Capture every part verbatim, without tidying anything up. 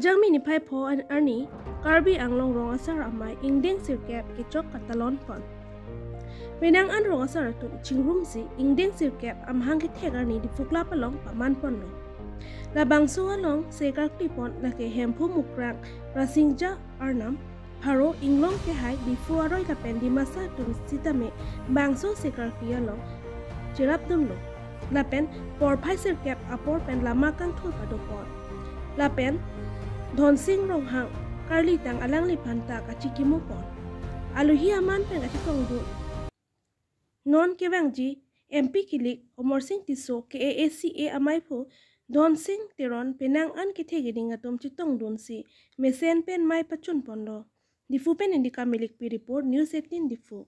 Jangmi niphai pho an arni Karbi Anglong Rong Asar Amei ingdeng sirkep kechok katalon pon. Penang an rong asar atum chingrumsi ingdeng sirkep amahang kethek arni Diphu Club along paman ponlo. Labangso along se karkli pon lake Hemphu Mukrang Rasingja Arnam, Pharo Inglong Kehai, Diphu aroi lapen Dimasa atum sitame bangso se karkli along cherapdunlo. Lapen porphai sirkep apor pen lama kangthur padopon. Lapen Dhonsing Ronghang karlitang alangliphan ta kachikimo pon. Aluhi aman pen kachetongdun non kevangji M P kilik Amarsing Tisso, K A A C A ameiphu Dhonsing Teron penang an kethe keding atum chetongdunsi mesen pen mei pachun ponlo. Diphu pen Indika Milikpi report, News eighteen Diphu.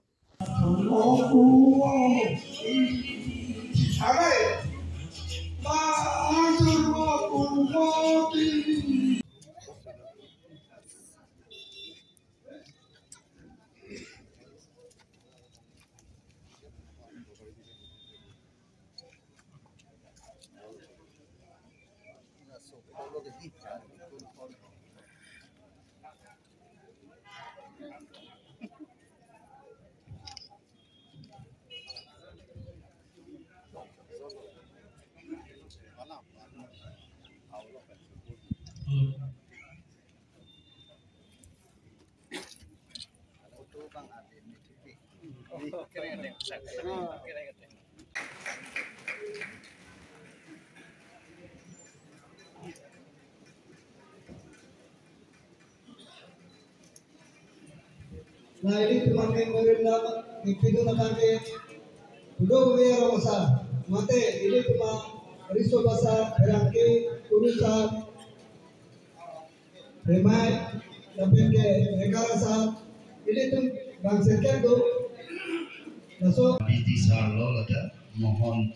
Na ilitum abangke korim na ningpidun abangke, kudo kuwe arong asar, mate ilitum a riso basa, berangke, kurusa, remai, lapen ke, rekara asar, ilitum bang seket do, laso. Abidi sar lo lata, Mohon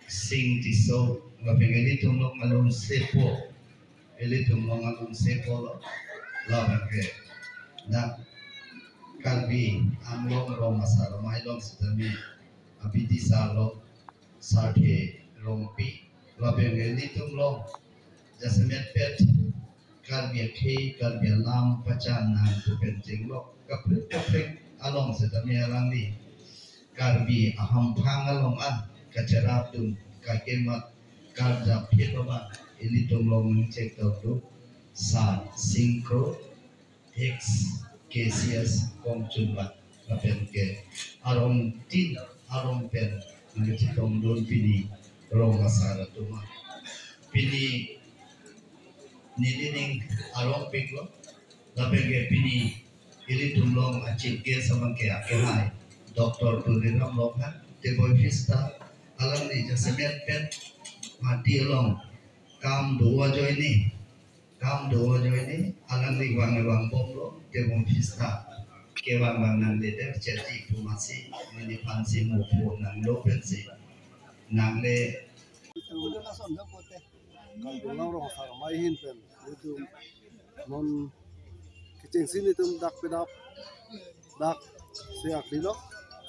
Sing Tisso, lapen ke ilitum along alun sepo, ilitum along alun sepo lo, lapen ke. Na Karbi Anglong Rong Asar Amei along sitame, abidi sar lo, Sarthe Rongpi, lapen ke ilitum along, jasemetpet, Karbi akhei, Karbi alam, pachan nangtum pen chenglok, kaprek kaprek along sitame alangli Karbi ahamphang along an kacherapdun, kakemat, karjap phit abang, ilitum along ningchek tokdun, Sar Singkro, Hicks, K C S Kongchunbak, lapen ke arong tin, arong pen nangchetongdun pini rong asar atum. Pini nelining arongpiklo, lapen ke pini ilitum along a chief guest abangke akehai Doctor Tuliram Ronghang, Teboi Vista, alangli jasemetpet mati along kam do ajoine, kam do ajoine, alangli vang vangbomlo, Teboi Vista kevang vang nangledet chetji pu masi, neliphansi mo phone nanglo pensi nangle. Karbi Anglong Rong Asar Amei ahin pen, ilitum non kechengsi nelitum dak pedap, dak se arlilo,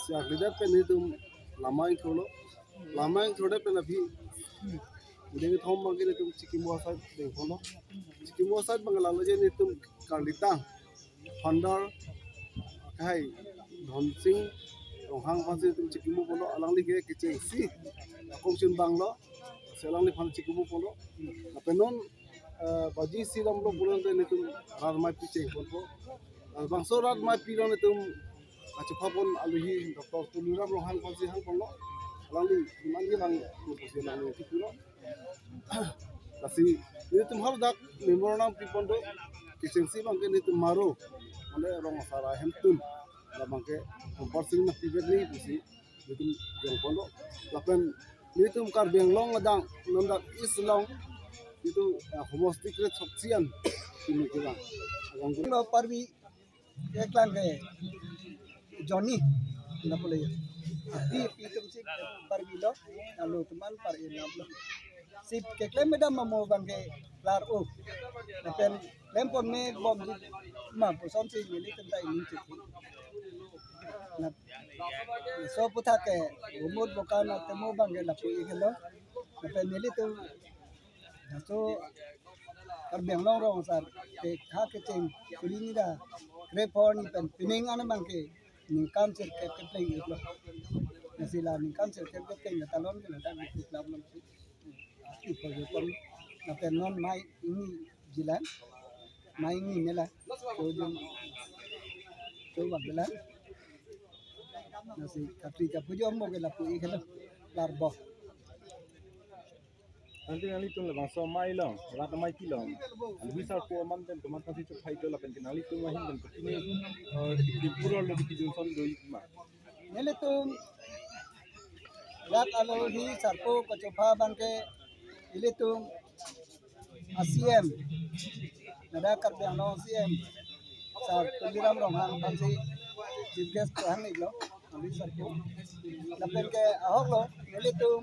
se arlidet pen nelitum lama ingthurlo, lama ingthurdet pen aphi, ingdeng kethom abangke nelitum chikimo asai dengponlo, chikimo asai abang lalo je nelitum karlitang, founder, akehai Dhonsing Ronghang aphansi nelitum chikimo ponlo, alangli ke kechengsi akongchunbanglo, si alangliphan chikimo ponlo. Lapen non, eh, baji isi damlo pulote nelitum rat mei picheng ponpo. Eh, bangso rat mei pi along nelitum kachepha pon aluhi Doctor Tuliram Ronghang aphansi hang ponlo. Alangli iman kevang pusi alangli kipulo. Lasi nelitum hadak memorial nangpipon do, kechengsi abangke nelitum maro, mane rong asar ahemtun, labangke compulsory nangpidet nangji pusi nelitum jongponlo. Lapen nelitum Karbi Anglong adang non dak East along nelitum, eh, homosti kre chokche an pini kevang. Abang lo Karbi keklang ke Johnny, na pule ya. Api, api atum si Karbi lo, lalu teman par inam lo. Si keklem medam mamo abangke klar o. Lapen klempon me bomji ma pusonsi nelitum ta ining chikhi. Na, so aputhak ke umut bokan atemo abangke lapu-ik henlo. Lapen nelitum, na so Karbi Anglong rong asar ke ha kecheng kuri ni da krepon pen pining ane bang ke ningkan sirkep kepleng iklo. Nasi la ningkan sirkep kepleng na talon ke na dak di klap lo. Ipo yo pon na pen non mai ingni jilan. Mai ingni mela. Ko jun. Ko bak jilan. Nasi kapri kapu jo mo ke lapu ikelo. Larbok. Nanti nanglitum labangso amei along, rat amei along, alohi sarpo aman pen komat aphansi chophai do lapen ke nanglitum ahin pen kopine, eh, Tripura lo kiti junson do-ik ma? Nelitum rat alohi sarpo kachopha abang ke ilitum a-C M, ladak Karbi Anglong C M, Sir Tuliram Ronghang aphansi chief guest kohang iklo, alohi sarpo. Lapen ke ahok lo, nelitum